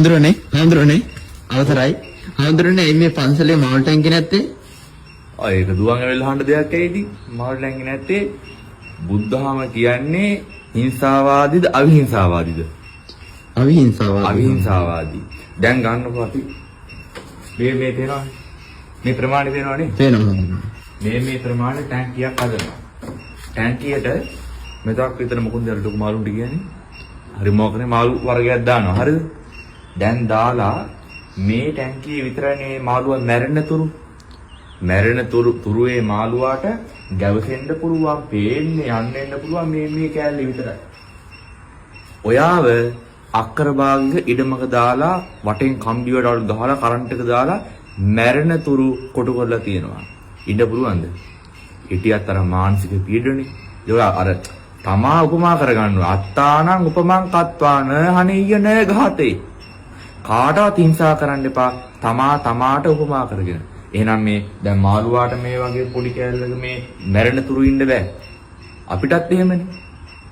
හාමුදුරනේ, හාමුදුරනේ, අවසරයි. හාමුදුරනේ, ඇයි මේ පන්සලේ මාළු ටැංකිය නැත්තේ? ආ, ඒක දුවන් ඇවිල්ලා අහන්න දෙයක් ඇයි ඉතින්? මාළු ටැංකිය නැත්තේ බුද්ධහම කියන්නේ හිංසාවාදීද අවිහිංසාවාදීද? අවිහිංසාවාදී. අවිහිංසාවාදී. දැන් ගන්නකො අපි මේ මේ පේනවනේ. මේ ප්‍රමාණය පේනවනේ. පේනවා හාමුදුරනේ. මේ මේ ප්‍රමාණය ටැංකියක් හදනවා. ටැංකියට මෙතක් විතර මොකුන්ද අර ලොකු මාළුන්ට කියන්නේ? හරි, මොකනේ මාළු වර්ගයක් දානවා. හරිද? දැන් දාලා මේ ටැංකියේ විතරනේ මේ මාළුවා මැරෙන තුරු මැරෙන තුරු තුරුවේ මාළුවාට ගැවසෙන්න පුළුවන්, පේන්න යන්න එන්න පුළුවන් මේ මේ කෑල්ල විතරයි. ඔයාව අක්කර භාගයක ඉඩමක දාලා වටෙන් කම්බි වලට ගහලා කරන්ට් එක දාලා මැරෙන තුරු කොටු කරලා තියෙනවා. ඉන්න පුළුවන්ද? හිටියත් අර මානසික පීඩනේ. ඒක අර තමා උපමා කරගන්නවා. අත්තානං උපමං කත්වාන හනෙය්‍ය න ඝාතේ. කාටවත් හිංසා කරන්න එපා. තමා තමාට උපමා කරගෙන. එහෙනම් මේ දැන් මාළුවාට මේ වගේ පොඩි කෑල්ලක මේ මැරෙන තුරු ඉන්න බෑ. අපිටත් එහෙමනේ.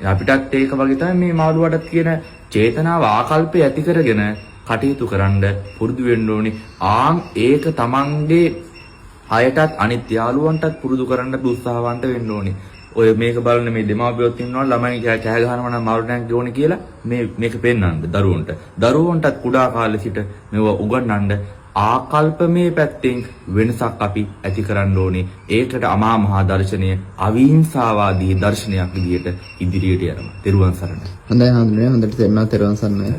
අපිටත් ඒක වගේ තමයි මේ මාළුවාටත් කියන චේතනාව ආකල්පය ඇති කරගෙන කටයුතු කරන්න පුරුදු වෙන්න ඕනේ. ආන් ඒක තමන්ගේ අයටත් අනිත් යාළුවන්ටත් පුරුදු කරන්න උත්සාහවන්ත වෙන්න ඕනේ. ඔය මේක බලන මේ දෙමාපියොත් ඉන්නවා, ළමයි කෑ කෑ ගහනවා නම් මාළු ටැංකිය ඕනේ කියලා මේ මේක පෙන්වන්න දරුවන්ට. දරුවන්ටත් කුඩා කාලේ සිට මේවා උගන්වන්න ආකල්පමේ පැත්තෙන් වෙනසක් අපි ඇති කරන්න ඕනේ. ඒකට අමා මහා දර්ශනය අවිහිංසාවාදී දර්ශනයක් විදියට ඉදිරියට යනවා. තෙරුවන් සරණයි. හොඳයි හාමුදුරනේ, හොඳට තේරුණා. තෙරුවන් සරණයි.